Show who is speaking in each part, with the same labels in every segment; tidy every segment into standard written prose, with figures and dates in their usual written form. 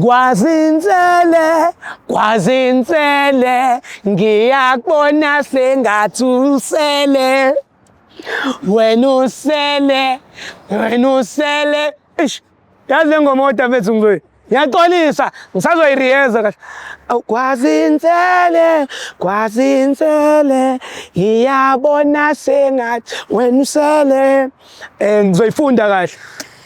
Speaker 1: Kwazinsele, kwazinsele, ngiyakubona sengathi usele. Wena usele, wena usele. Eish, yazi le ngoma kodwa mfethu ngizoyi. Ngiyaxolisa, ngisazoyiriyeza kahle. Awu, Kwazinsele, kwazinsele, ngiyabona sengathi wena usele. Eh ngizoyifunda kahle.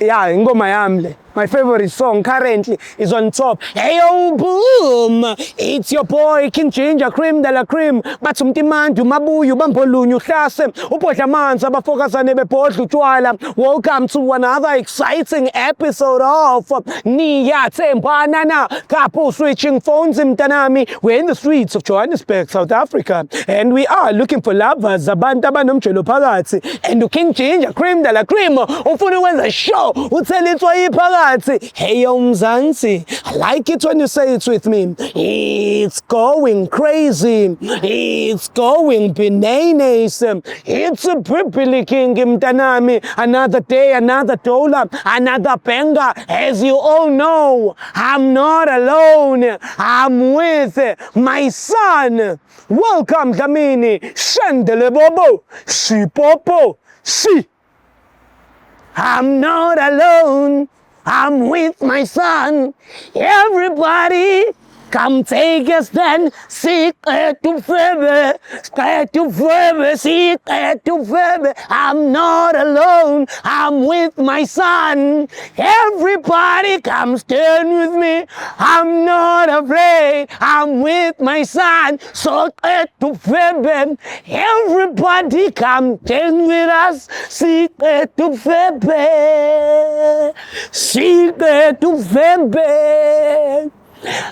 Speaker 1: Yeah, ingoma yami le. My favorite song currently is on top. Hey yo boom! It's your boy King Ginger Cream de la Cream. Bathi umtimandi umabuya ubambolunye uhlase ubhodla amanzi abafokazane bebhodla utshwala. Welcome to another exciting episode of Niyathembana na Couple Switching Phones mntanami. We're in the streets of Johannesburg, South Africa, and we are looking for lovers, abantu abanomjolo phakathi. And King Ginger Cream de la Cream ufuna ukwenza sure uthela itswayi phakathi. Hey yo Mzansi, I like it when you say it with me. It's going crazy. It's going bananas. It's a Pipili King mntanami. Another day, another dollar, another banger. As you all know, I'm not alone. I'm with my son. Welcome Dlamini. Shandele Bobo. Sipopo. Si. I'm not alone. I'm with my son. Everybody, come take a stand. Siqedufebe, siqedufebe, siqedufebe. I'm not alone. I'm with my son. Everybody, come stand with me. I'm not afraid. I'm with my son. So Siqedufebe. Everybody, come stand with us. Siqedufebe. Siqedufebe.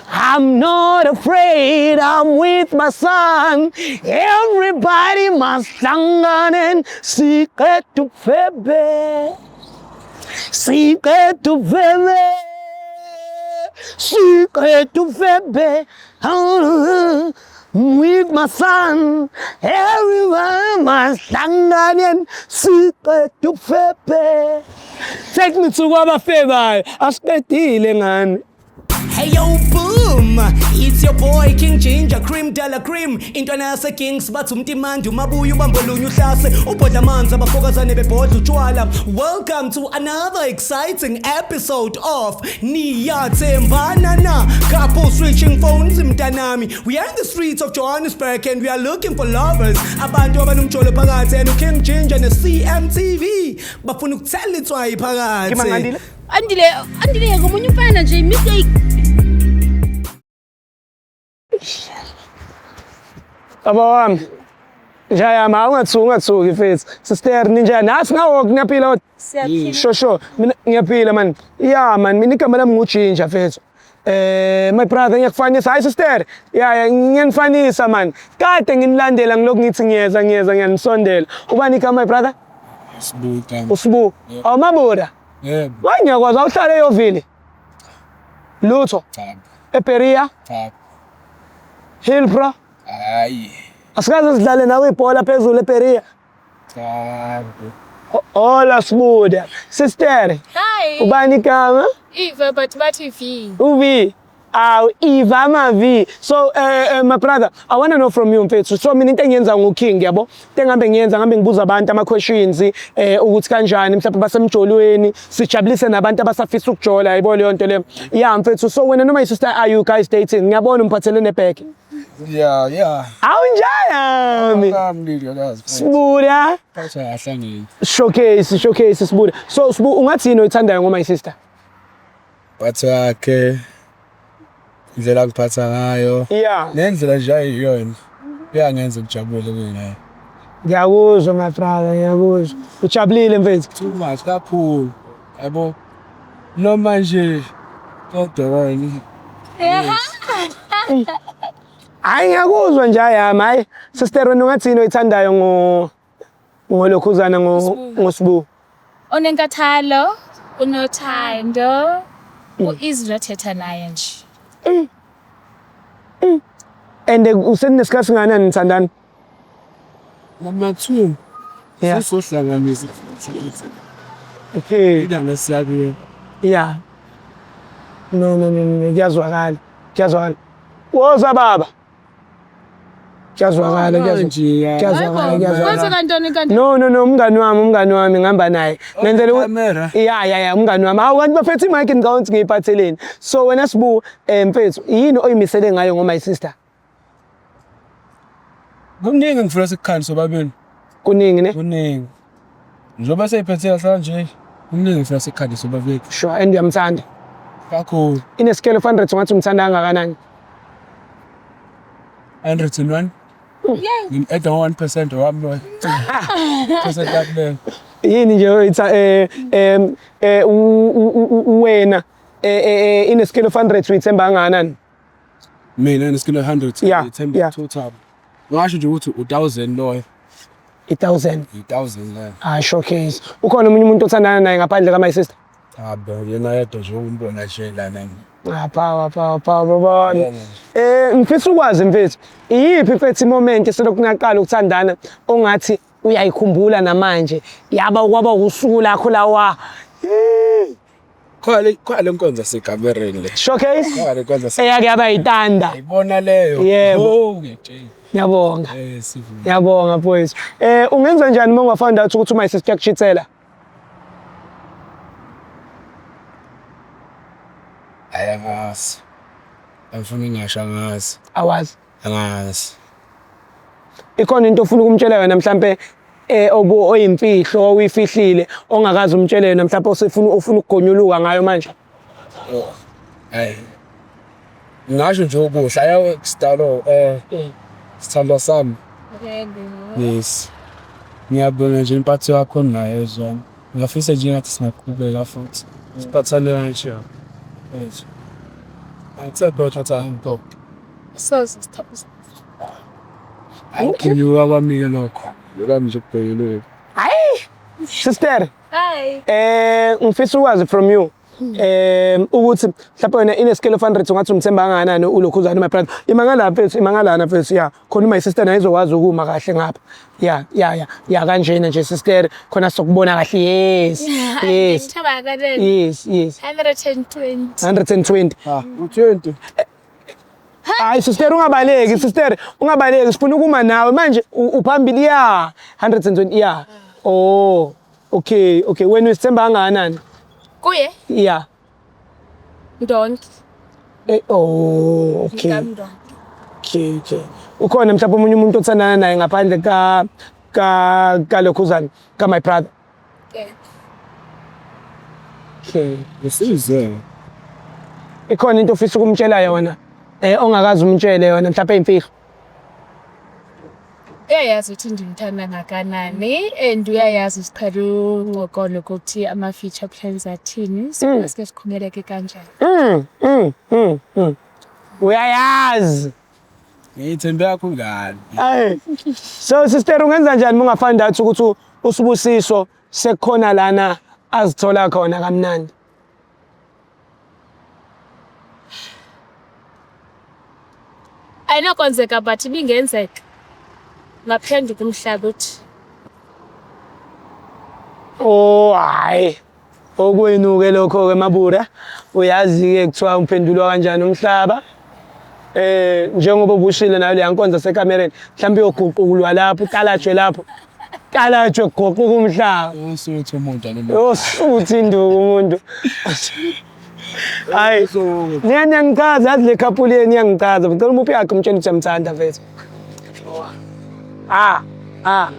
Speaker 1: I'm not afraid, I'm with my son. Everybody must hlangane siqedufebe. Siqedufebe. Siqedufebe. With my son. Everybody must hlangane siqedufebe. Take me to kwabafebayo. Asiqedile ngani. Hey yo boom, it's your boy King Ginger Cream de la Cream. Intwana yase Kings bathi umtimandi umabuya ubambolunye uhlase ubhodla amanzi abafokazane bebhodla utshwala. Welcome to another exciting episode of Niyathembana na Couple Switching Phones mntanami. We are in the streets of Johannesburg and we are looking for lovers. Abantu abanomjolo phakathi and King Ginger ne CMTV bafuna ukuthela itswayi phakathi.
Speaker 2: Ngimangandile?
Speaker 3: Andile, Andile ngomunye umfana nje mistake.
Speaker 1: Baba wami. Njaya ma ungathuki ungathuki mfethu. Sister ninjani? Nasi ngawok niyaphila kodwa.
Speaker 3: Siyaphila.
Speaker 1: Sure sure. Mina ngiyaphila man. Yeah man, mina igama lami nguJinja mfethu. Eh my brother ngiyakufanisa. Hayi sister. Yeah yeah ngiyanifanisa man. Kade nginilandela ngilokhu ngithi ngiyeza ngiyeza ngiyanisondela. Ubani igama my brother?
Speaker 2: Sibuka.
Speaker 1: Usibu. Awumabuda.
Speaker 2: Yebo.
Speaker 1: Hayi ngiyakwazi awuhlale eYovile. Lutho.
Speaker 2: Cha.
Speaker 1: eBerea,
Speaker 2: Cha.
Speaker 1: Hillbrow.
Speaker 2: Hayi.
Speaker 1: Asikaze sidlale nawe ibhola phezulu eBerea.
Speaker 2: Cha.
Speaker 1: Hola Sibuda. Sister,
Speaker 4: Hi.
Speaker 1: ubani igama?
Speaker 4: Eva, but bathi V.
Speaker 1: Uvi. Aw, Eva Mavi. So my brother, I want to know from you mfethu. So mina into engiyenza nguKing yabo. Into engihambe ngiyenza ngihambe ngibuza abantu ama questions ukuthi kanjani mhlawumbe basemjolweni, sijabulise nabantu abasafisa ukujola yabo leyo nto leyo. Yeah mfethu. So wena noma sister are you guys dating? Ngiyabona umphathele nebag.
Speaker 2: Yeah.
Speaker 1: Awunjani?
Speaker 2: Kamlilo lazi.
Speaker 1: Sibuda.
Speaker 2: Phatha kahle ngi.
Speaker 1: Showcase, showcase Sibuda. So Sibu ungathini oyithandayo ngoma sister?
Speaker 2: Phatha yakhe. Indlela akuphatha ngayo.
Speaker 1: Yeah.
Speaker 2: Nendlela nje ayiyona. Iyangenza ngijabule mina.
Speaker 1: Ngiyakuzwa my brother, ngiyakuzwa. Ujabulile mfethu.
Speaker 2: Too much kakhulu. Yabo. Noma nje kodwa wena.
Speaker 1: Hayi ngiyakuzwa nje ayami hayi. Sister wena ungathini oyithandayo ngo ngolokhuzana ngo ngoSibu.
Speaker 4: Onenkathalo, unothando, u-easy nothetha naye nje.
Speaker 1: And useninesikhathi singakanani nithandana?
Speaker 2: Number 2.
Speaker 1: Yeah.
Speaker 2: Sisohlanganisa.
Speaker 1: Okay.
Speaker 2: Ilanga siyakuye.
Speaker 1: Yeah. No no no no, kuyazwakala. Kuyazwakala. Woza baba. Kuyazwakala, kuyazwakala. Kuyazwakala, kuyazwakala.
Speaker 4: Kwenzeka ntoni kanti?
Speaker 1: No no no, umngani wami, umngani wami ngihamba naye. Ngenzela ukuthi
Speaker 2: Camera.
Speaker 1: Ya ya ya, umngani wami. Hawu kanti bafethu i-mic ngicabanga ukuthi ngiyiphatheleni. So wena Sibu, mfethu, yini oyimisele ngayo ngo my sister?
Speaker 2: Kuningi ngifuna sikukhande sobabili.
Speaker 1: Kuningi ne?
Speaker 2: Kuningi. Njengoba seyiphethe kahle nje, kuningi ngifuna sikukhande sobabili.
Speaker 1: Sure, and uyamthanda.
Speaker 2: Kakhulu.
Speaker 1: In a scale of 100 ungathi umthanda kangakanani?
Speaker 2: 101. Ngim-add 1% wami loyo. Percent yami leyo.
Speaker 1: Yini nje itha wena in a scale of 100 uyithemba kangakanani?
Speaker 2: Mina in scale of 100 ngithemba total. Ngasho nje ukuthi u1000 loyo.
Speaker 1: I-1000.
Speaker 2: I1000 leyo.
Speaker 1: Ah, showcase. Ukhona omunye umuntu othandana naye ngaphandle ka my sister?
Speaker 2: Cha bo, yena yedwa nje umbona nje lana.
Speaker 1: Ah, power power power babona. Ngifisa ukwazi mfethu, iyiphi mfethu i-moment eselokhu naqala ukuthandana ongathi uyayikhumbula namanje? Yaba kwaba usuku lakho lawa.
Speaker 2: Khona le nkonzo sekamereni le.
Speaker 1: Showcase?
Speaker 2: Khona le nkonzo se.
Speaker 1: Eyake yaba yitanda.
Speaker 2: Ayibona leyo.
Speaker 1: Yebo.
Speaker 2: Oh, ngiyakutshela.
Speaker 1: Ngiyabonga.
Speaker 2: Sivume.
Speaker 1: Ngiyabonga mfowethu. Ungenza njani uma ungafound out ukuthi my sister uyakuchithela?
Speaker 2: Hayi angazi. Angifuni ngisho angazi.
Speaker 1: Awazi.
Speaker 2: Angazi.
Speaker 1: Ikhona into ofuna ukumtshela yona mhlambe obu oyimfihlo oyifihlile ongakazi umtshele yona mhlambe osefuna ufuna ukugonyuluka ngayo manje?
Speaker 2: Oh. Hayi. Ngasho nje okuhle ayo sidalo sithandwa sami. Yes. Ngiyabonga nje impatho yakho nayo zona. Ngiyafisa nje ngathi singaqhubeka futhi. Siphathane kanje. Yes. Angithembe uthatha into.
Speaker 4: Soze sithokoze.
Speaker 2: Awukhulunywa kwami-ke lokho. Lokami nje kubhekile.
Speaker 1: Hayi. Sister,
Speaker 4: Hi.
Speaker 1: Ngifisa ukwazi from you ukuthi mhlawumbe wena in a scale of 100 ungathi umthemba kangakanani ulokhuzana my brother. Imangala mfethu, imangalana mfethu, ya. Khona my sister naye izokwazi ukuma kahle ngapha. Ya, ya, ya. Ya kanjena nje sister, khona sokubona kahle. Yes. Yes.
Speaker 4: Ngithemba kanene.
Speaker 1: Yes, yes.
Speaker 4: 120.
Speaker 1: 120.
Speaker 2: Ah, u20.
Speaker 1: Hayi sister ungabaleki, sister ungabaleki, sifuna ukuma nawe manje uphambili ya 120 ya. Oh, okay, okay. Wena usithemba kangakanani?
Speaker 4: Kuye?
Speaker 1: Yeah.
Speaker 4: Ndonke.
Speaker 1: Oh, okay.
Speaker 4: Ngamndonke.
Speaker 1: Okay, okay. Ukhona mhlawumbe omunye umuntu othandana naye ngaphandle ka ka kalokhuzana ka my brother?
Speaker 4: Yeah.
Speaker 1: Okay.
Speaker 2: Ngisize.
Speaker 1: Ikhona into ofisa ukumtshela yona ongakazi umtshele yona mhlawumbe imfihlo?
Speaker 4: Uyayazi ukuthi ndimthanda ngakanani and uyayazi siqhele uncokola ukuthi ama-future plans athini, so sike siqhubeleke kanjani.
Speaker 1: Uyayazi.
Speaker 2: Ngiyithembe kakhulu kabi.
Speaker 1: Ay. So sister ungenza njani uma ungafind out ukuthi uSibusiso sekukhona lana azithola khona kamnandi?
Speaker 4: Ayinokwenzeka but ibingenzeka. Ngaphenduka umhlaba uthi
Speaker 1: Oh hayi. Okwenu-ke lokho-ke Mabura. Uyazi-ke kuthiwa uphendulwa kanjani umhlaba. Njengoba ubushile nayo leya nkonzo sekamereni, mhlawumbe uyoguqulwa lapho, ukalajwe lapho. Kalajwe kuguquka umhlaba.
Speaker 2: Usuthi umuntu alelo.
Speaker 1: Yosuthi induku umuntu. Hayi. Niyangichaza, yazi le couple yenu iyangichaza. Ngicela umuphi yakhe umtshele ukuthi uyamthanda mfethu. Ah, ah.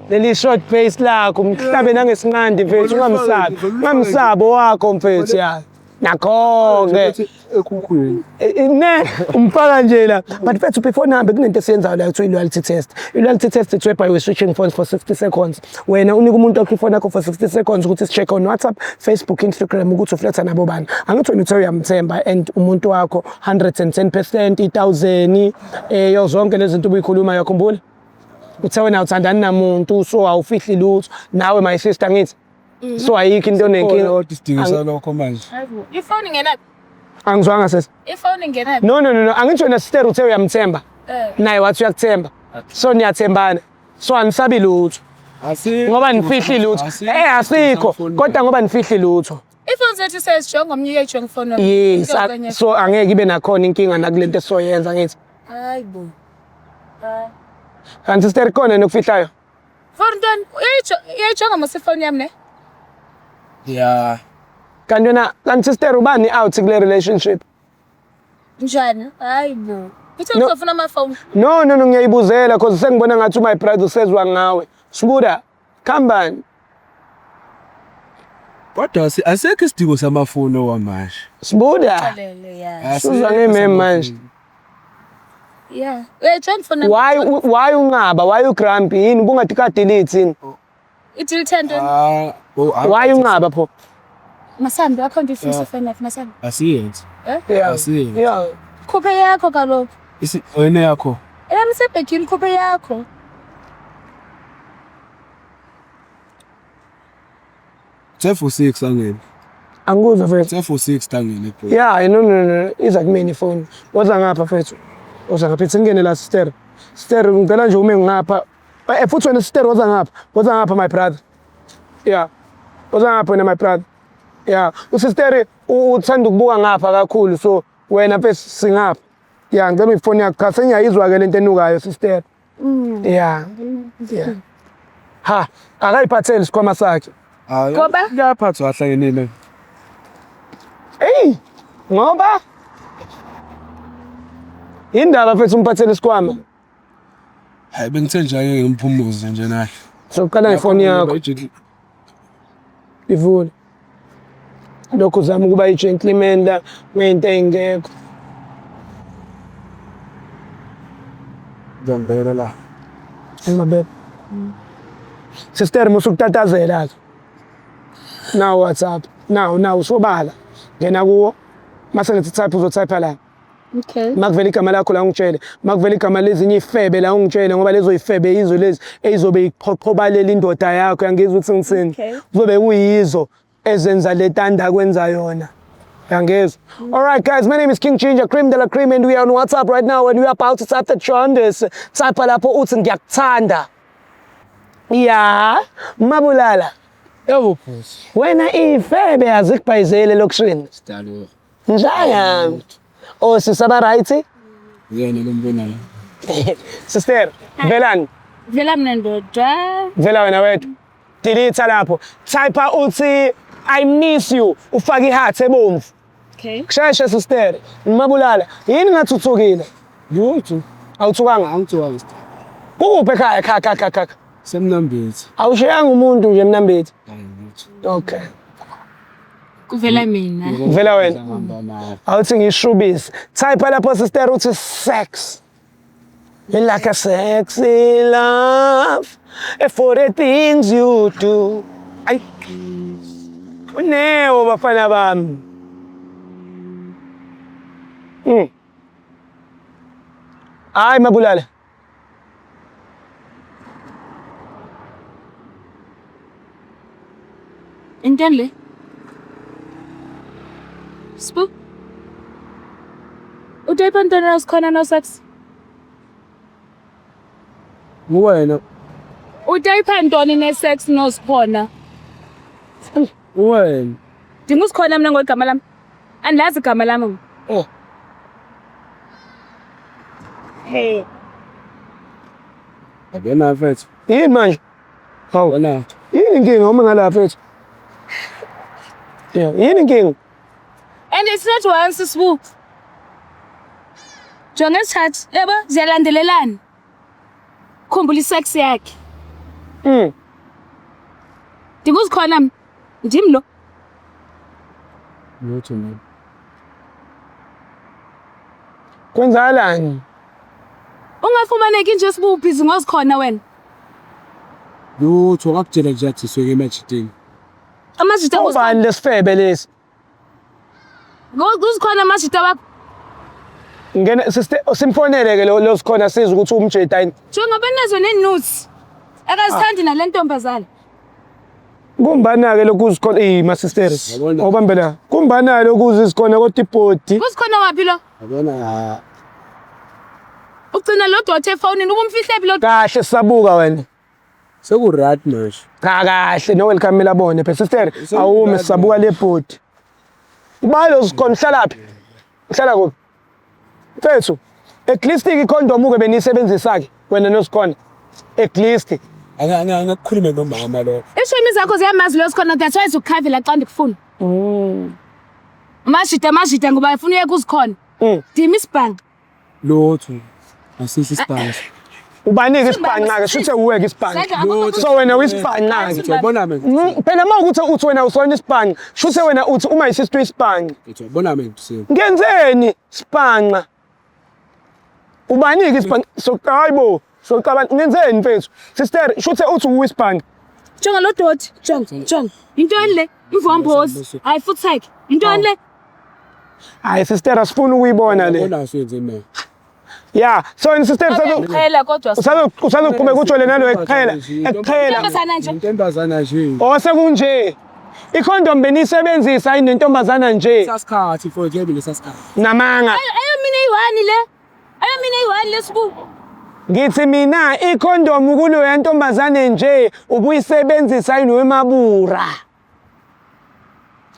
Speaker 1: Leli short face lakho umhlabe nangesinqandi mfethu, ungamsabi. Ungamsabi wakho mfethu ya. Nakho-ke.
Speaker 2: Ekhukhwini.
Speaker 1: Ne umfaka nje la. But mfethu before nihambe kunento esiyenzayo la kuthiwa i-loyalty test. I-loyalty test it's whereby we're switching phones for 60 seconds. Wena unika umuntu wakho ifoni yakho for 60 seconds ukuthi si-check on WhatsApp, Facebook, Instagram ukuthi ufletha nabo bani. Angithi wena uthe uyamthemba and umuntu wakho 110%, i-1000, yo zonke lezi zinto ubuyikhuluma uyakhumbula? Uthe wena awuthandani namuntu so awufihli lutho. Nawe my sister ngithi. So ayikho into onenkinga.
Speaker 2: Kodwa isidingo salokho manje.
Speaker 4: hayibo, ifoni ingenaphi?
Speaker 1: Angizwanga sesi.
Speaker 4: Ifoni ingenaphi?
Speaker 1: No no no no, angithi wena sister uthe uyamthemba. Naye wathi uyakuthemba. So niyathembana. So anisabi lutho.
Speaker 2: Asikho.
Speaker 1: Ngoba nifihli lutho. Asikho. Kodwa ngoba nifihli lutho.
Speaker 4: Ifoni zethu sezijonga omnye uyayijonga ifoni yami.
Speaker 1: Yes,
Speaker 4: Into kwenye-
Speaker 1: so angeke ibe nakhona inkinga nakulento esizoyenza ngithi.
Speaker 4: Hayi bo. Hayi.
Speaker 1: Kanti sister khona nokufihlayo.
Speaker 4: For ntoni? Uyayijonga mos ifoni yami ne?
Speaker 2: Ya.
Speaker 1: Kanti wena kanti sister ubani out kule relationship?
Speaker 4: Njani? Hayi bo. Ithe
Speaker 1: No.
Speaker 4: uzofuna amafoni.
Speaker 1: No no no ngiyayibuzela cause sengibona ngathi my brother usezwa ngawe. Sibuda khambani.
Speaker 2: Kodwa asekho isidingo samafoni okwamanje.
Speaker 1: Sibuda.
Speaker 4: Lele ya.
Speaker 1: Suza ngememe manje.
Speaker 4: Yeah. Uyayijonga ifoni yami.
Speaker 1: Why unqaba? Why u grumpy? Yini ubungathi ka delete yini?
Speaker 4: I-delete ntoni?
Speaker 2: Ah, oh,
Speaker 1: Why unqaba pho?
Speaker 4: Masambe akho nto ifisa ifoni yakho Masambe.
Speaker 2: Asiyenzi.
Speaker 1: Yeah.
Speaker 2: Asiyenzi.
Speaker 1: Yeah.
Speaker 4: Khuphe yakho kaloku.
Speaker 2: Isi wena yakho.
Speaker 4: Eyami isebhegini khuphe yakho.
Speaker 2: 10:06 angene.
Speaker 1: Angikuzwa mfethu.
Speaker 2: 10:06 angene bro.
Speaker 1: Yeah, no no no, iza kumina ifoni. Woza ngapha mfethu. Woza ngapha singene la sister. Sister ngicela nje ume ngapha. Eh futhi wena sister woza ngapha. Woza ngapha my brother. Yeah. Woza ngapha wena my brother. Yeah, usister uthanda ukubuka ngapha kakhulu so wena mfethu singapha. Yeah, ngicela ifoni yakho. Cha sengiyayizwa ke lento enukayo sister. Yeah. Yeah. Ha, akayiphatheli isikhwama sakhe.
Speaker 2: Hayi.
Speaker 4: Ngoba?
Speaker 2: Kuyaphathwa ahlangene le.
Speaker 1: Hey, ngoba indaba mfethu umphathele isikhwama.
Speaker 2: Hayi bengithe nje ake ngimphumuze nje naye.
Speaker 1: Soqala ngefoni yakho ivule. Lokhu uzama ukuba i-gentleman la ngento ey'ngekho.
Speaker 2: Ngiyambeka la.
Speaker 1: Ngimabeka. Sister musukutatazela ke. Now WhatsApp. Now now usobala. Ngena kuwo. Mase ngithi type uzotype la.
Speaker 4: Okay.
Speaker 1: Makuvela igama lakho la ungitshele, makuvela igama lezinye ifebe la ungitshele ngoba lezo ifebe yizo lezi eyizobe iqhoqhobalela indoda yakho yangizwa ukuthi ngithini.
Speaker 4: Okay.
Speaker 1: Kuzobe kuyizo ezenza le tanda kwenza yona. Yangizwa. All right guys, my name is King Ginger Cream de la Cream and we are on WhatsApp right now and we are about to type the jaundice. Type lapho uthi ngiyakuthanda. Ya, Mabulala.
Speaker 2: Yebo boss.
Speaker 1: Wena ifebe azikubhayizele elokishini.
Speaker 2: Sidalo.
Speaker 1: Njayami. Oh, sisaba right?
Speaker 2: Yena lo mbonayo.
Speaker 1: Sister, velani.
Speaker 3: Vela mina ndoda.
Speaker 1: Vela wena wedwa. Delete lapho. Type uthi I miss you. Ufake iheart ebomvu.
Speaker 3: Okay.
Speaker 1: Kusheshe sister. Mabulala. Yini ngathi uthukile?
Speaker 2: Lutho.
Speaker 1: Awuthukanga.
Speaker 2: Angithiwa sidalo.
Speaker 1: Kukuphi ekhaya kha kha kha kha.
Speaker 2: Semnambithi.
Speaker 1: Awushiyanga umuntu nje emnambithi.
Speaker 2: Hayi lutho.
Speaker 1: Okay.
Speaker 3: Kuvela mina.
Speaker 1: Vela wena.
Speaker 2: Ngihamba naye.
Speaker 1: Awuthi ngishubise. Type lapho sister uthi sex. You like a sexy love for the things you do. Ay. Uneo bafana bami. Hayi Mabulala.
Speaker 3: Intoni le? Sbu. Utype ntoni na sikhona no sex?
Speaker 2: Wena.
Speaker 4: Utype ntoni ne-sex nosikhona?
Speaker 2: Wena.
Speaker 4: Ndingusikhona mna ngegama lam. Andilazi igama lam. mna.
Speaker 1: Oh.
Speaker 4: Hey.
Speaker 2: Akena mfethu.
Speaker 1: Yini manje? Hawu.
Speaker 2: Wena.
Speaker 1: Yini inkinga uma ngalapha mfethu? Yeah, yini inkinga?
Speaker 4: And it's not once Sbu. Jonga isitshathi, yabo ziyalandelelana. Khumbula isex yakhe. Ndinguzikhona mna. Ndim lo.
Speaker 2: Lutho mina.
Speaker 1: Kwenzakalani?
Speaker 4: Ungafumaneki nje Sbu ubhizi ngozikhona wena.
Speaker 2: Lutho ngakutshela nje athi suke emajiteni.
Speaker 4: Amajita
Speaker 1: Ubani lesifebe lesi?
Speaker 4: Kuzikhona amajita wakho.
Speaker 1: Ngene sister simfonele ke lo sikhona sizwe ukuthi umjeda yini.
Speaker 4: Njengoba nazo nee-nudes. Akazithandi nale ntombazana.
Speaker 1: Kumbana ke lokhu uzikhona eh ma sister.
Speaker 2: Yabona.
Speaker 1: Awubambe la. Kumbana lokhu uzikhona kodwa ibhodi.
Speaker 4: Kuzikhona waphi lo?
Speaker 2: Yabona
Speaker 4: Ugcina lo dot efonini ubumfihle phi lo
Speaker 1: Kahle sabuka wena.
Speaker 2: seku right manje.
Speaker 1: Cha kahle no welcome mina bone phe sister awume sisabuka le bhodi. Ubalo uzikhona uhlalaphi? Uhlala kuphi? Mfethu, at least ikhondom uke beniyisebenzisa ke wena nosikhona. At least
Speaker 2: Angakukhulume nomama lo.
Speaker 3: Ishomi zakho ziyamazi lo sikhona that's why zikukhavela xa ndikufuna. Amajita amajita ngoba efuna uyeka uzikhona. Dima isibhanqa.
Speaker 2: Lutho. Asisi isibhanqa.
Speaker 1: Ubanike isibhanqa ke shuthe uweke isibhanqa. So wena uyisibhanqa ke.
Speaker 2: Uyabona mina.
Speaker 1: Phela uma ukuthi uthi wena usona isibhanqa, shuthe wena uthi uma isistu isibhanqa.
Speaker 2: Uyabona mina Mthuseni.
Speaker 1: Ngenzeni sibhanqa? Ubanike isibhanqa? So hayibo, so cabanga ngenzeni mfethu? Sister, shuthe uthi uwisibhanqa.
Speaker 3: Jonga lo doti, jonga, jonga. Intoni le? Imvombozi. Hayi futhi sakhe. Intoni le?
Speaker 1: Hayi sister asifuni ukuyibona le.
Speaker 2: Uyabona usuyenze mina.
Speaker 1: Yeah, so sister
Speaker 4: Qhela kodwa
Speaker 1: usazoqhubeka ujole nalo ekuqhela, ekuqhela.
Speaker 3: Intombazana nje.
Speaker 2: Intombazana nje.
Speaker 1: Oh sekunje. Ikhondom beniyisebenzisa inentombazana nje
Speaker 2: Sasikhathi for nje mina sasikhathi.
Speaker 1: namanga.
Speaker 3: Ayo mina eyi-one le. Ayo mina eyi-one le sibu.
Speaker 1: Ngithi mina ikhondom kuloya ntombazane nje ubuyisebenzisa inowemabura.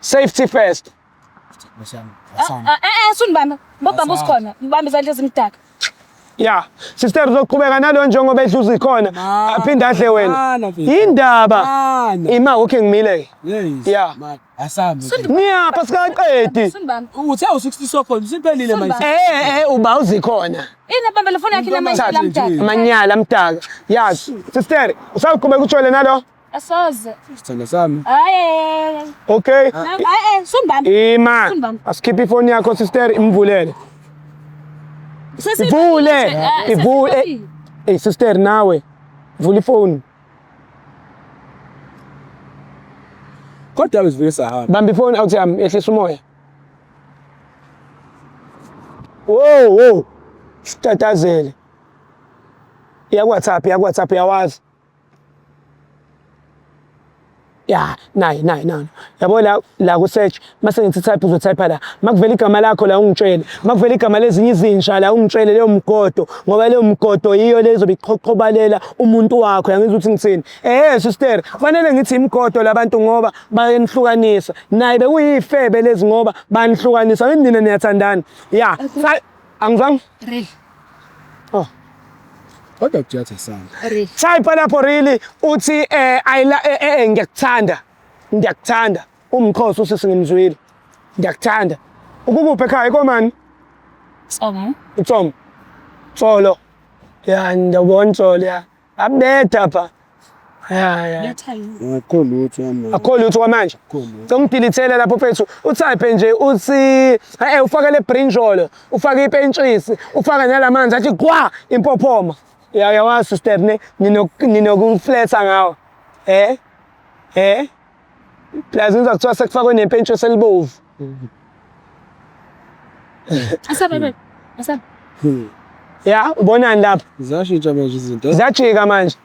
Speaker 1: Safety first.
Speaker 3: Eh eh sunibamba. Bobamba usikhona. Ubamba izandla ezimdaka.
Speaker 1: Yeah, sister uzoqhubeka nalo njengoba edla uzikhona aphinde adle wena.
Speaker 2: Mana mfethu.
Speaker 1: Indaba.
Speaker 2: Mana.
Speaker 1: Ima okay ngimile.
Speaker 2: Yes.
Speaker 1: Yeah.
Speaker 2: Man, asambe.
Speaker 1: Ngiyapha sikaqedi.
Speaker 3: Sunibamba.
Speaker 2: Uthe u60 sokhona usiphelile manje.
Speaker 1: Eh eh uba uzikhona.
Speaker 3: Ina bamba le foni yakhe namanyala mdaka.
Speaker 1: Amanyala amdaka. Yazi. Sister, usaqhubeka ujole nalo?
Speaker 3: Asoze.
Speaker 2: Sithanda sami.
Speaker 3: Hayi.
Speaker 1: Okay.
Speaker 3: Hayi eh sunibamba.
Speaker 1: Ima.
Speaker 3: Sunibamba.
Speaker 1: Asikhiphe ifoni yakho sister imvulele. Ivule. Ivule. Hey sister nawe. Vula ifoni.
Speaker 2: Kodwa bezivike sahamba.
Speaker 1: Bamba ifoni awuthi yami yehlisa umoya. Wo wo. Sitatazele. Iya ku WhatsApp, iya ku WhatsApp yawazi. Ya, nayi nayi nayi. Yabo la la ku search mase ngithi type uzotype la. Makuvela igama lakho la ungitshele. Makuvela igama lezinye izinja la ungitshele leyo mgodo ngoba leyo mgodo yiyo lezobe iqhoqhobalela umuntu wakho. Yangizwa ukuthi ngithini? Eh sister, fanele ngithi imigodo labantu ngoba bayanihlukanisa. Naye bekuyifebe lezi ngoba banihlukanisa. Ngithi nina niyathandana. Ya, angizange.
Speaker 3: Really.
Speaker 1: Oh.
Speaker 2: Kodwa kujatha sami.
Speaker 3: Really.
Speaker 1: Type lapho really uthi eh I eh ngiyakuthanda. Ngiyakuthanda. Umxhosa usisi ngimzwile. Ngiyakuthanda. Ukukuphi ekhaya komani?
Speaker 3: Tsomo.
Speaker 1: Tsomo. Tsolo. Ya ndiyabona Tsolo ya. Abetha pha. Ya ya.
Speaker 2: Akho lutho mama.
Speaker 1: Akho lutho kwamanje.
Speaker 2: Akho lutho.
Speaker 1: Ngidilithele lapho mfethu. Utype nje uthi eh ufake le brinjolo, ufake ipentshisi, ufake nalamanzi athi kwa impophoma. Ya yawazi sister ne ninokufletha ngawo. Eh? Eh? Plus ngizwa kuthiwa sekufakwe nempentshisi elibovu.
Speaker 3: Asabe babe. Asabe.
Speaker 1: Ya, ubonani lapha?
Speaker 2: Ziyashintsha manje izinto.
Speaker 1: Ziyajika manje.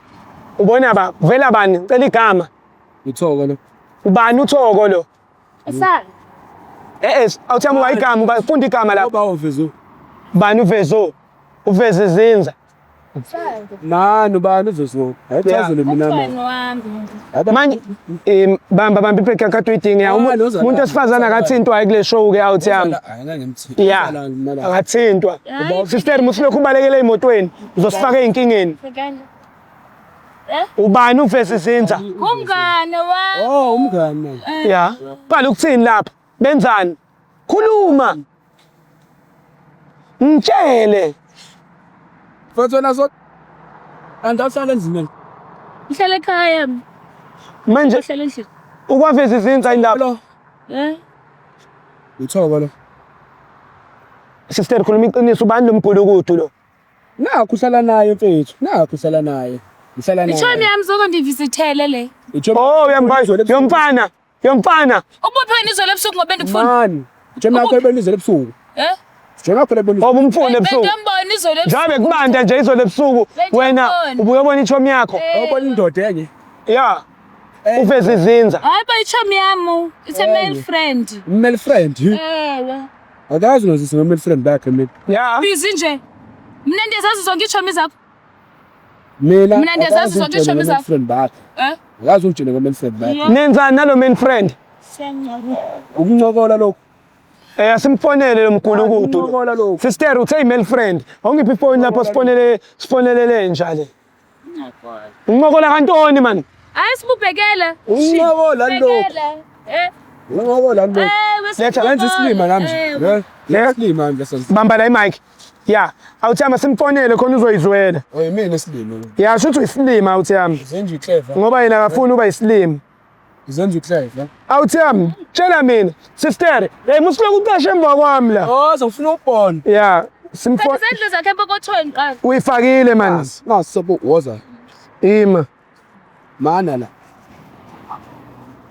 Speaker 1: Ubona ba, vela bani? Cela igama.
Speaker 2: Uthoko lo.
Speaker 1: Ubani uthoko lo?
Speaker 3: Asabe.
Speaker 1: Eh eh, awuthami wayigama, ubafunda igama lapha.
Speaker 2: Oba uvezo.
Speaker 1: Bani uvezo? Uveze izinza.
Speaker 2: Nani ubani uvezo? Ayichazele mina mama.
Speaker 3: Umntwana wami.
Speaker 1: Manje bamba bamba ibreak yakho uyidinga ya. Umuntu wesifazane akathintwa hayi kule show ke out yami.
Speaker 2: Hayi ngeke
Speaker 1: Ya. Akathintwa. Sister musilokhu ubalekele emotweni, uzosifaka ezinkingeni. Ubani uveze izinza?
Speaker 3: Umngane wami.
Speaker 2: Oh umngane.
Speaker 1: Ya. Bhala ukuthini lapha? Benzani? Khuluma. Ngitshele.
Speaker 2: Mfethu wena so Andawuhlala endlini.
Speaker 3: Ngihlala ekhaya.
Speaker 1: Manje
Speaker 3: Ngihlala endlini.
Speaker 1: ukwaveza izinza indaba.
Speaker 2: Lo.
Speaker 3: Eh?
Speaker 2: Uthoko lo.
Speaker 1: Sister khuluma iqiniso ubani lo mgulukudu lo?
Speaker 2: Nakho uhlala naye mfethu. Nakho uhlala naye. Ngihlala naye.
Speaker 3: Ichomi yami zokondivizithele le.
Speaker 2: Ichomi.
Speaker 1: Oh uyambona. Yomfana. Yomfana.
Speaker 3: Ubuphi wena izolo ebusuku ngoba bendikufuna?
Speaker 2: Mani. Ichomi yakho ebelizele ebusuku.
Speaker 3: Eh?
Speaker 2: Ichomi yakho ebelizele.
Speaker 1: Ngoba umfune ebusuku.
Speaker 3: Bendombona izolo ebusuku.
Speaker 1: Njengoba kubanda nje izolo ebusuku wena ubuyobona ichomi yakho.
Speaker 2: Ubona indoda enye.
Speaker 1: Ya. Uveze izinza.
Speaker 3: Hayi ba ichomi yami. It's a male friend.
Speaker 2: Male friend.
Speaker 3: Ewe.
Speaker 2: Akazi nozisi male friend bakhe mina.
Speaker 1: Ya.
Speaker 3: Busy nje. Mina ndiyazazi zonke ichomi zakho.
Speaker 2: Mina
Speaker 3: Mina ndiyazazi zonke ichomi zakho.
Speaker 2: friend bakhe.
Speaker 3: Eh?
Speaker 2: Akazi ungitshele ngo-man friend bakho.
Speaker 3: Yeah.
Speaker 1: Nenzani nalo man friend?
Speaker 3: Siyancokola.
Speaker 2: Ukuncokola lokhu.
Speaker 1: Eh, asimfonele lo mgulukudu.
Speaker 2: Ukuncokola lokhu.
Speaker 1: Sister, uthe i-male friend. Awungiphi ifoni lapho sifonele, sifonelele njale. Uncokola kantoni man?
Speaker 3: Hayi, sibubhekele.
Speaker 2: Uncokola lokhu.
Speaker 3: Bhekela. Eh.
Speaker 2: Uncokola lokhu.
Speaker 3: Eh,
Speaker 1: Letha,
Speaker 2: Wenza isilima nami nje.
Speaker 3: Eh,
Speaker 2: Le isilima nje senza.
Speaker 1: Bamba la imic. Ya, awuthi yami simfonele khona uzoyizwela.
Speaker 2: Oh, yimina isilima.
Speaker 1: Ya, shuthi uyisilima awuthi yami.
Speaker 2: Uzenza uclever.
Speaker 1: Ngoba yena akafuni uba yisilima.
Speaker 2: Uzenza uclever.
Speaker 1: Awuthi yami, tshela mina, sister, hey, musuloku uqashe emva kwami la.
Speaker 2: Oh, ngifuna ukubona.
Speaker 1: Ya, simfo
Speaker 3: Thatha izandla zakhe empokothweni qala.
Speaker 1: uyifakile man.
Speaker 2: Naso woza.
Speaker 1: Ima.
Speaker 2: Mana la.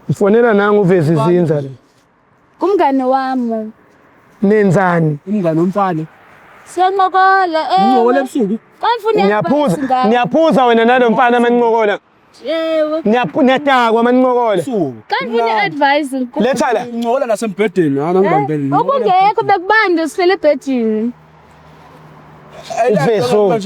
Speaker 1: Mfonela nangu uveza izinza le.
Speaker 3: Kumngane wami.
Speaker 1: Nenzani?
Speaker 2: Umngane womfana.
Speaker 3: Siyancokola. Eh.
Speaker 2: Uncokola ebusuku.
Speaker 3: Xa ndifuna
Speaker 1: Niyaphuza,
Speaker 3: i-advice ngawe.
Speaker 1: niyaphuza wena nalo mfana manincokola.
Speaker 3: Ewe.
Speaker 1: Niyadakwa manincokola.
Speaker 2: Ebusuku.
Speaker 3: Xa ndifuna i-advice.
Speaker 1: Letha la.
Speaker 2: Uncokola nasembhedeni, hana ngibambele.
Speaker 3: Ubungekho, bekubanda, sihlele ebhedini.
Speaker 1: Uvezo.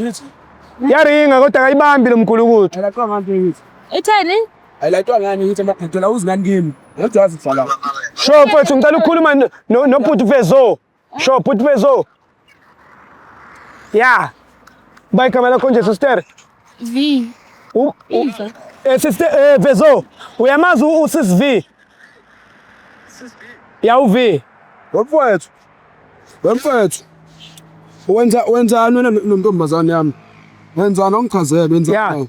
Speaker 1: Yaringa kodwa akayibambi lo mgulukudu.
Speaker 2: Ayilaxwa ngani ngithi?
Speaker 3: Itheni?
Speaker 2: Ayilaxwa ngani ngithi amagqitho uzi ngani kimi? Ngiyazi kuhlala.
Speaker 1: Sho mfethu, ngicela ukukhuluma nobhuti Vezo. Sho bhuti Vezo. Ya. Ba igama lakho nje, sister?
Speaker 3: V. Iva.
Speaker 1: Eh, sister, eh, Vezo, uyamazi uSis V? Ya, uV.
Speaker 2: Wemfowethu. Wemfowethu. Wenza wenzani wena nontombazane yami? Wenzani, ongichazele wenzani?
Speaker 1: Ya.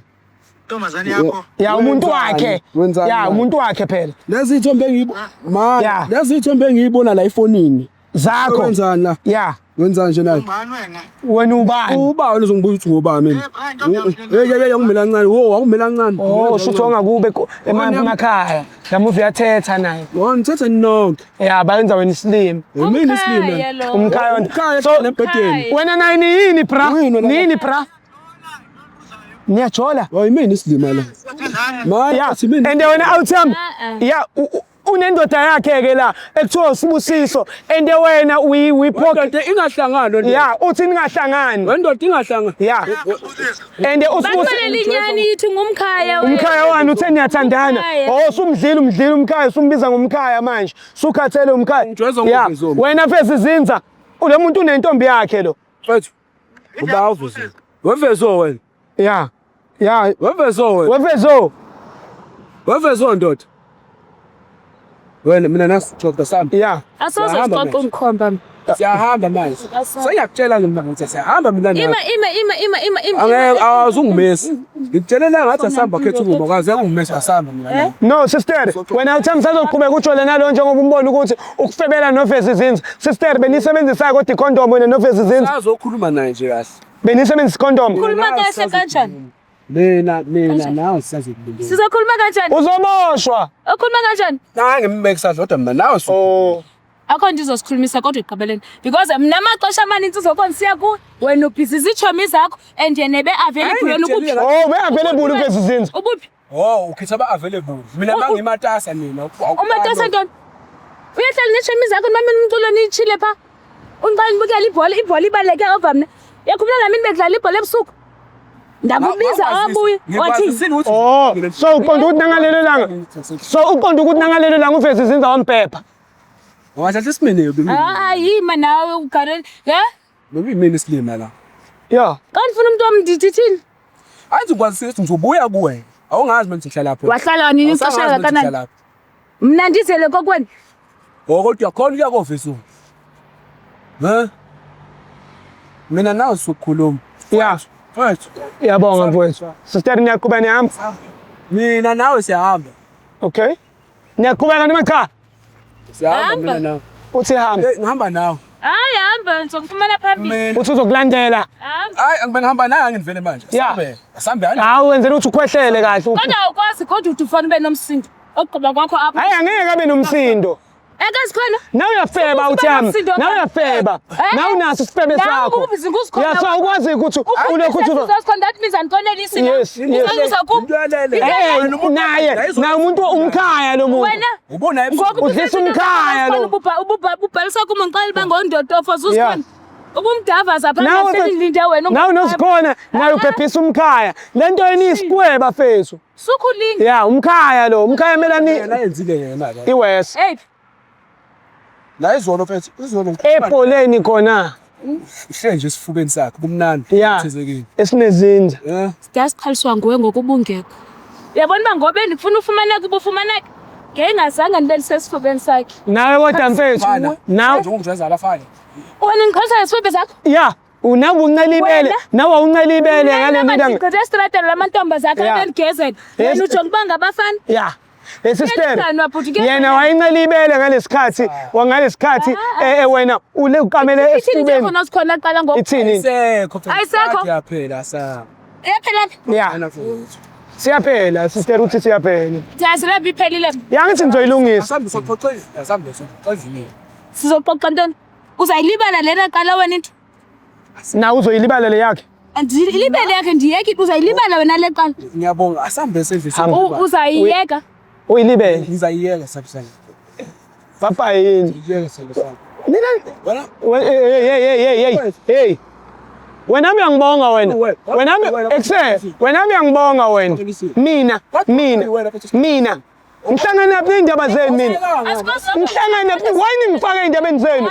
Speaker 5: Ntombazane yakho?
Speaker 1: Ya, umuntu wakhe.
Speaker 2: Wenzani?
Speaker 1: Ya, umuntu wakhe phela.
Speaker 2: Lezi ithombe engiyibo man,
Speaker 1: Ya.
Speaker 2: lezi ithombe engiyibona la efonini.
Speaker 1: Zakho.
Speaker 2: Wenzani la?
Speaker 1: Ya.
Speaker 2: Wenzani nje naye?
Speaker 5: Ubani wena?
Speaker 1: Wena ubani?
Speaker 2: Uba wena uzongibuza ukuthi ngobani mina.
Speaker 5: Eh, hayi, ntombi yami.
Speaker 2: Hey hey hey, angimela kancane. Wo, awungimela kancane.
Speaker 1: Oh, shuthi ongakube emakhaya. Lamuva uyathetha naye.
Speaker 2: Wo, ngithethe nonke.
Speaker 1: Ya, bayenza wena isilima.
Speaker 2: Yimina isilima.
Speaker 3: Umkhaya lo.
Speaker 1: Umkhaya wena.
Speaker 2: Umkhaya
Speaker 1: So
Speaker 2: embhedeni.
Speaker 1: wena naye niyini, bra?
Speaker 2: Yini wena?
Speaker 1: Niyini, bra? Niyajola?
Speaker 2: Wo, yimina isilima la. Man,
Speaker 1: Ya,
Speaker 2: athi mina.
Speaker 1: and wena awuthami.
Speaker 3: Ah, ah.
Speaker 1: Ya, unendoda yakhe ke la ekuthiwa uSibusiso and wena uyi pocket.
Speaker 2: Wendoda ingahlangani wena.
Speaker 1: Ya, uthi ningahlangani.
Speaker 2: Wendoda ingahlangani.
Speaker 1: Ya. And uSibusiso
Speaker 3: Baxolele inyani, ithi ngumkhaya wena.
Speaker 1: umkhaya wani? Uthe niyathandana.
Speaker 3: Umkhaya.
Speaker 1: Oh, sumdlile, umdlile umkhaya, sumbiza ngomkhaya manje. Sukhathele umkhaya.
Speaker 2: Ngijwayeza
Speaker 1: Ya,
Speaker 2: ngokuvezoma.
Speaker 1: wena mfezi izinza. Lo muntu unentombi yakhe lo.
Speaker 2: Mfethu. Uba uvezo. Wevezo wena.
Speaker 1: Ya. Ya,
Speaker 2: Wevezo wena.
Speaker 1: wevezo.
Speaker 2: Wevezo ndoda. Wena mina nasixoxa sami.
Speaker 1: Ya.
Speaker 3: Asoze
Speaker 2: Siyahamba
Speaker 3: sixoxe
Speaker 2: manje.
Speaker 3: umkhomba.
Speaker 2: Siyahamba manje. Sengiyakutshela nje mina ngithi siyahamba mina nawe.
Speaker 3: Ima, ima, ima, ima, ima, ima.
Speaker 2: Angeke, awuzungimisi. Ngikutshelela ngathi asihamba khetha ukuma kwazi yakungimisa, asihamba mina nawe.
Speaker 1: No sister, wena uthi msazoqhubeka ujole nalo njengoba umbona ukuthi ukufebela novezi izinza. Sister, benisebenzisa kodwa icondom wena novezi izinza?
Speaker 2: Sazokhuluma naye nje kahle.
Speaker 1: Benisebenzisa icondom?
Speaker 3: Khuluma kahle kanjani?
Speaker 2: Mina nawe sisazokhuluma.
Speaker 3: Sizokhuluma kanjani?
Speaker 1: Uzoboshwa.
Speaker 3: Ukhuluma kanjani?
Speaker 2: Nange ngimubeke isandla kodwa mina nawe su.
Speaker 1: Oh.
Speaker 3: Akho nto izosikhulumisa kodwa ekugqibeleni. Because mna amaxesha amanintsi uzokhona siya kuwe. Wena ubhizi zitshomi zakho and yena ebe-available, wena ukuphi?
Speaker 1: Oh, be available uvezi izinza.
Speaker 3: Ubuphi?
Speaker 2: Oh, ukhetha aba available. Mina mangimatasa mina.
Speaker 3: Umatasa ntoni? Uyahlala neetshomi zakho, nimamele umculo, niyitshile phaa. Undixa ndibukela ibhola, ibhola ibaluleke over mna. Uyakhumbula laa mini bekudlala ibhola ebusuku? Ndakubiza, wabuya. Wathini?
Speaker 1: Oh, so uqonda ukuthi nangalelo langa. So uqonda ukuthi nangalelo langa uvezi izinza wampepha.
Speaker 2: Wathatha isimene bebi.
Speaker 3: Hayi, yima nawe ugarele. Ye?
Speaker 2: Bebi mina isilima la.
Speaker 1: Ya.
Speaker 3: Xa ndifuna umntu wam ndithini?
Speaker 2: Athi ngikwazi ukuthi ngizobuya kuwe. Awungazi manje ngihlala lapho.
Speaker 3: Wahlala nini, ixesha kangakanani? Mna ndizele kokwenu.
Speaker 2: Oh, kodwa uyakhona ukuya kovesi. He? Mina nawe sizokhuluma.
Speaker 1: Ya.
Speaker 2: Mfethu.
Speaker 1: Iyabonga mfowethu. Sister, niyaqhubeka nihamba?
Speaker 2: Mina nawe siyahamba.
Speaker 1: Okay. Niyaqhubeka noma cha?
Speaker 2: Siyahamba
Speaker 3: Hamba.
Speaker 2: mina nawe.
Speaker 1: Uthi hamba.
Speaker 2: Eh, ngihamba nawe.
Speaker 3: Hayi, hamba, ngizokufumana phambili.
Speaker 2: Mina
Speaker 1: Uthi uzokulandela.
Speaker 3: Hamba.
Speaker 2: hayi, angibe ngihamba nawe ngivele manje.
Speaker 1: Ya.
Speaker 2: Asambe. Asambe hani.
Speaker 1: Hawu, wenzela ukuthi ukhwehlele kahle.
Speaker 3: Kodwa awukwazi kodwa uthi ufana ube nomsindo. Okugqiba kwakho apha.
Speaker 1: Hayi, angeke abe nomsindo.
Speaker 3: Ekazikhona.
Speaker 1: Nawe uyafeba uthi yami. Nawe uyafeba.
Speaker 3: Eh?
Speaker 1: Nawe unaso isifebe
Speaker 3: Nawe
Speaker 1: sakho.
Speaker 3: ukubiza nguzikhona.
Speaker 1: Ya, so awukwazi ukuthi ulokhu uthi
Speaker 3: Uzozikhona, that means andikonelisi na.
Speaker 1: Yes.
Speaker 3: Uzoza kum.
Speaker 2: Intwelele.
Speaker 1: Eh, naye, naye umuntu umkhaya lo muntu.
Speaker 3: Wena
Speaker 2: Ubona
Speaker 3: ngoku
Speaker 1: Udlisa umkhaya lo.
Speaker 3: Ubhalisa kum, undixelela uba ngondotofo zuzikhona. Ubumdavaza
Speaker 1: Nawe
Speaker 3: phansi selilinde wena.
Speaker 1: Nawe nozikhona naye ubhebhisa umkhaya. Le nto yeni isikweba fethu.
Speaker 3: Sukhulinga.
Speaker 1: Ya, umkhaya lo, umkhaya kumele ani
Speaker 2: Yena yenzile yena ke.
Speaker 1: iwes.
Speaker 3: Hey,
Speaker 2: La izolo mfethu, izolo
Speaker 1: Ebholeni khona.
Speaker 2: Uhle nje esifubeni sakhe, kumnandi.
Speaker 1: Ya.
Speaker 2: Uthezekile.
Speaker 1: Esinezinza.
Speaker 2: Eh.
Speaker 3: Ndiyasiqhaliswa nguwe ngokubungekho. Uyabona uba ngoba ndifuna ufumaneka ubufumaneka. Ngeyingazange ndibe ndisesifubeni sakhe.
Speaker 1: Nawe kodwa mfethu.
Speaker 2: Fana.
Speaker 1: Nawe
Speaker 2: Njengoba abafana.
Speaker 3: Wena ndiqhalisa ngesifebe sakho.
Speaker 1: ya, unawe uncela ibele,
Speaker 3: Wena?
Speaker 1: nawe uncela ibele ngale nto.
Speaker 3: Ndigqithe esitrateni lamantombazakhe
Speaker 1: Ya.
Speaker 3: abendigezela. Wena ujonga uba ngabafana.
Speaker 1: Ya. Lesi sister.
Speaker 3: Kuyaganwa, bhuti,
Speaker 1: Yena
Speaker 3: kuyaganwa.
Speaker 1: wayencela ibele ngalesikhathi, wangalesikhathi
Speaker 3: Ah,
Speaker 1: eh wena ule uqamele
Speaker 3: Ithini into
Speaker 1: esifubeni.
Speaker 3: khona sikhona kuqala ngoku?
Speaker 1: Ithini?
Speaker 2: Ayisekho mfethu.
Speaker 3: Ayisekho?
Speaker 2: Yaphela sa.
Speaker 3: Iyaphela phi?
Speaker 1: Ya.
Speaker 2: Yena mfethu.
Speaker 1: Siyaphela, sister uthi siyaphela.
Speaker 3: Ndiyazi lapha iphelile.
Speaker 1: Ya ngithi ngizoyilungisa.
Speaker 2: Asambe soxoxa, asambe soxoxa endlini.
Speaker 3: Sizoxoxa ntoni? Uzayilibala lena qala wena into.
Speaker 1: Nawe uzoyilibala le yakhe.
Speaker 3: Ndiyilibele yakhe ndiyeke uzayilibala wena le qala.
Speaker 2: Ngiyabonga, asambe sendlini.
Speaker 1: Hamba.
Speaker 3: Uzayiyeka.
Speaker 1: Uyilibele.
Speaker 2: Ngizayiyeka sabisana.
Speaker 1: Papa yini?
Speaker 2: Ngiyeka sabisana.
Speaker 1: Nina
Speaker 2: Wena
Speaker 1: hey hey hey hey hey. Wena uyangibonga wena. Wena ekse, wena uyangibonga wena. Mina, mina, mina. Ngihlangana phi indaba zenu mina? Ngihlangana phi? Why ningifaka ey'ndabeni zenu?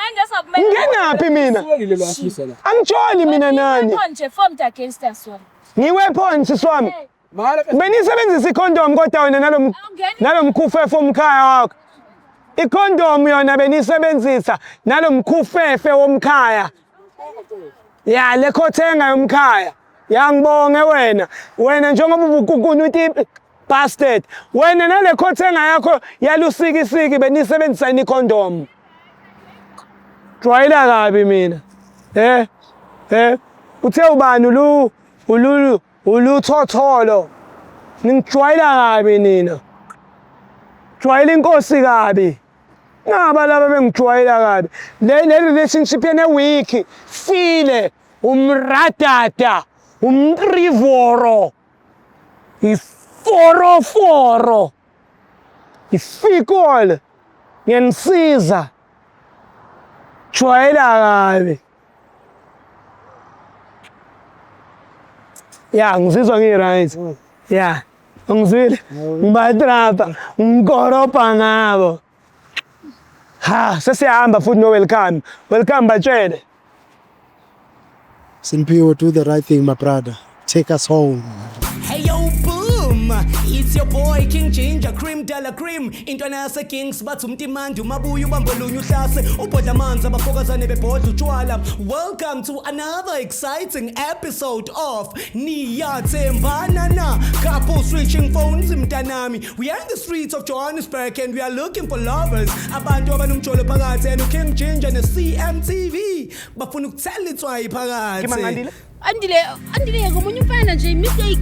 Speaker 1: Ngingenaphi mina?
Speaker 2: Sukelile lo afisa la.
Speaker 1: Angijoli mina nani.
Speaker 3: Nje formed against us wena.
Speaker 1: Ngiwephon sisi wami.
Speaker 2: Mara
Speaker 1: Benisebenzisa ikhondom kodwa wena nalo nalomkhufefe womkhaya wakho. Ikhondom yona benisebenzisa nalomkhufefe womkhaya. Ya le khothenga yomkhaya. Ya ngibonge wena. Wena njengoba ubukukuna uthi bastard. Wena nale khothenga yakho yalusikisiki benisebenzisa ikhondom. Jwayela kabi mina. Eh? Eh? Uthe ubani ulu ulu uluthotholo. Ningijwayela kabi nina. Jwayela inkosi kabi. Naba laba bengijwayela kabi. Le relationship yene week file umradada umrivoro iforoforo ifikole ngiyanisiza. Jwayela kabi. Ya ngizizwa ngi-right. Ya ungizwile ngibatrapa ngikoropa ngabo. Ha sesiyahamba futhi no welcome. Welcome batshele.
Speaker 5: Simphiwe, do the right thing, my brother. Take us home.
Speaker 6: Hey yo, boom! It's your boy King Ginger Cream Della Cream. Intwana yase Kings bathi umtimandi umabuya ubambolunye uhlase ubhodla amanzi abafokazane bebhodla utshwala. Welcome to another exciting episode of Niyathembana Na. Couple switching phones mntanami. We are in the streets of Johannesburg and we are looking for lovers. Abantu abanomjolo phakathi and uKing Ginger ne CMTV bafuna ukuthela itswayi phakathi.
Speaker 3: Andile, Andile ngomunye umfana nje mistake.